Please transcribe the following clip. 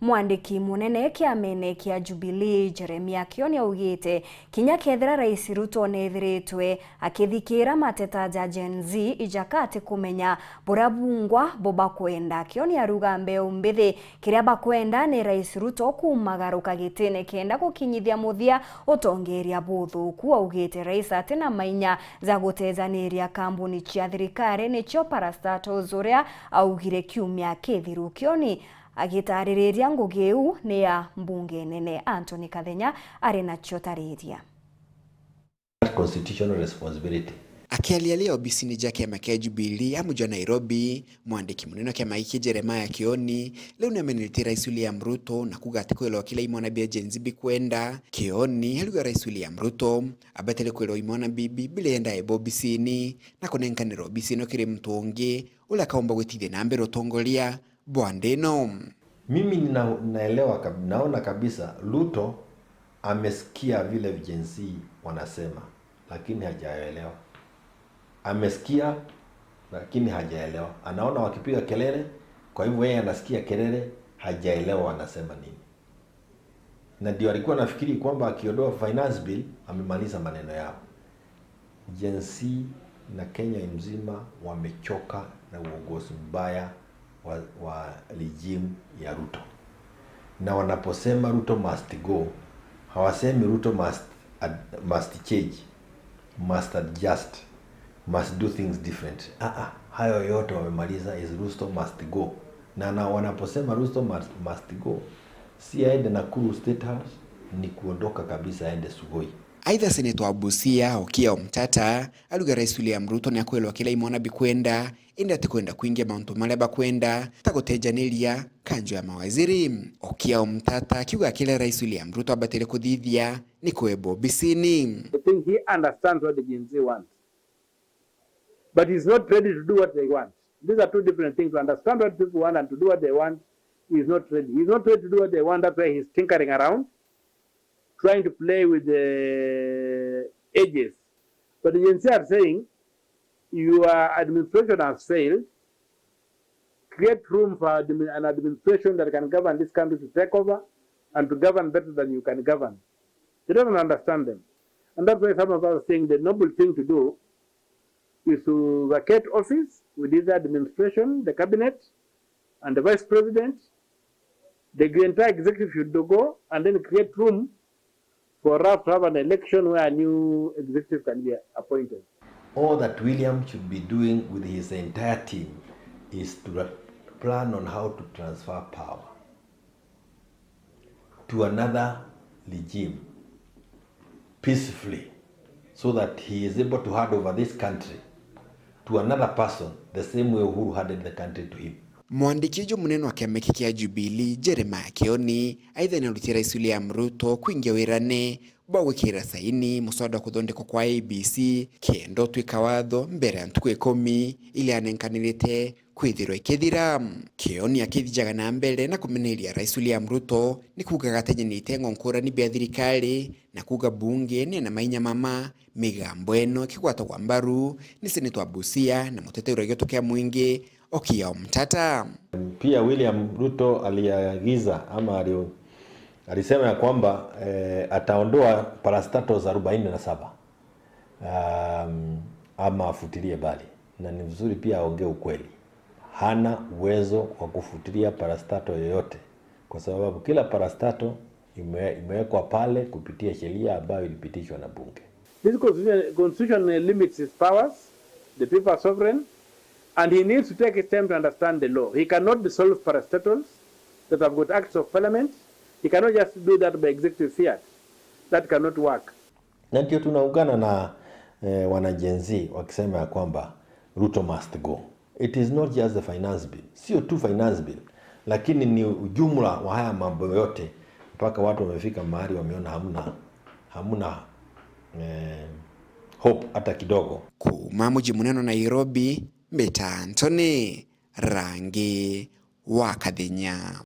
Mwandiki munene kiamene kia Jubilee Jeremiah Kioni augite kinya kethira Rais Ruto nethiritwe akithikira mateta ja Gen Z ijakati kumenya buria bungwa bo bakwenda. Kioni aruga mbeu mbithi kiria bakwenda ni Rais Ruto kumagaruka gitine kenda gukinyithia muthia utongeria buthuku. Augite rais atina mainya za gutezaniria kambuni cia thirikari nicio parastatals uria augire kiumia kithiru. Kioni agitaririria ngugi iu ni ya mbunge nene Anthony Kathenya ari nacio tariria. Constitutional responsibility. Akialialia obisini ja kiama kia Jubilee ya muji wa Nairobi, mwandiki munene wa kiama giki Jeremiah Kioni leo niameneletie Rais William Ruto na kuga ati kwelewa kila imwana bia Gen Z bikwenda. Kioni aluga Rais William Ruto abatele kwelewa imwana bibi bila yenda ebo obisini na kunenkanira obisini kiri mtu ungi ula kaomba gwitithia na mbere utongoria bwandino. Mimi ninaelewa, naona kabisa Ruto amesikia vile Gen Z wanasema, lakini hajaelewa. Amesikia lakini hajaelewa. Anaona wakipiga kelele, kwa hivyo yeye anasikia kelele, hajaelewa wanasema nini. Na ndio alikuwa nafikiri kwamba akiondoa finance bill amemaliza maneno yao. Gen Z na Kenya mzima wamechoka na uongozi mbaya wa regime ya Ruto. Na wanaposema Ruto must go, hawasemi Ruto must change, must adjust, must do things different. Hayo yote wamemaliza, is Ruto must go. Na wanaposema Ruto must go, si aende Nakuru State House, ni kuondoka kabisa aende Sugoi. Aidha, seneta wa Busia Okiya Omtatah aluga Rais William Ruto ni akwelwa kila imwana bikwenda indi atikwenda kwingia mauntu maria bakwenda ta gutejaniria kanjo ya mawaziri. Okiya Omtatah akiuga kila Rais William Ruto abatire kuthithia ni kweba obisini. I think he understands what the Gen Z want, but he's not ready to do what they want. These are two different things. To understand what people want and to do what they want, he's not ready. He's not ready to do what they want. That's why he's tinkering around, trying to play with the edges. But the Gen Z are saying, your administration has failed. Create room for an administration that can govern this country to take over and to govern better than you can govern. They don't understand them. And that's why some of us are saying the noble thing to do is to vacate office with this administration, the cabinet, and the vice president. The entire executive should go and then create room for us to have an election where a new executive can be appointed. All that William should be doing with his entire team is to plan on how to transfer power to another regime peacefully, so that he is able to hand over this country to another person the same way Uhuru handed the country to him. Mwandikiji munene wa kiama giki kia Jubilee Jeremiah Kioni aitha niarutie Rais William Ruto kwingia wirane bwa gwikira saini muswada wa kuthondekwa kwa IEBC kenda utwika watho mbere ya ntuku ikumi ilia anenkanirite kwithirwa ikithira. Kioni akithijaga na mbere na kumeneria Rais William Ruto ni kugaga atenyanite ng'onkurani bia thirikari na kuga bunge nena mainya mama migambo eno ikigwatagwa mbaru ni seneta wa Busia na muteteri wa gioto kia mwingi Okiya Omtatah. Pia William Ruto aliagiza ama alisema ya kwamba ataondoa parastatals 47, ama afutilie bali, na ni vizuri pia aongee ukweli. Hana uwezo wa kufutilia parastato yoyote, kwa sababu kila parastato imewekwa pale kupitia sheria ambayo ilipitishwa na bunge. This constitution limits his powers. The people are sovereign, and he needs to take his time to understand the law. He cannot dissolve parastatals that have got acts of parliament. He cannot just do that by executive fiat. That cannot work. Na ndio tunaungana na wana Gen Z wakisema ya kwamba Ruto must go. It is not just the finance bill. Sio tu finance bill, lakini ni ujumla wa haya mambo yote mpaka watu wamefika mahali wameona hamuna hope hata kidogo. Kuma muji munene Nairobi, Mbita Anthony Rangi wa Kathenya.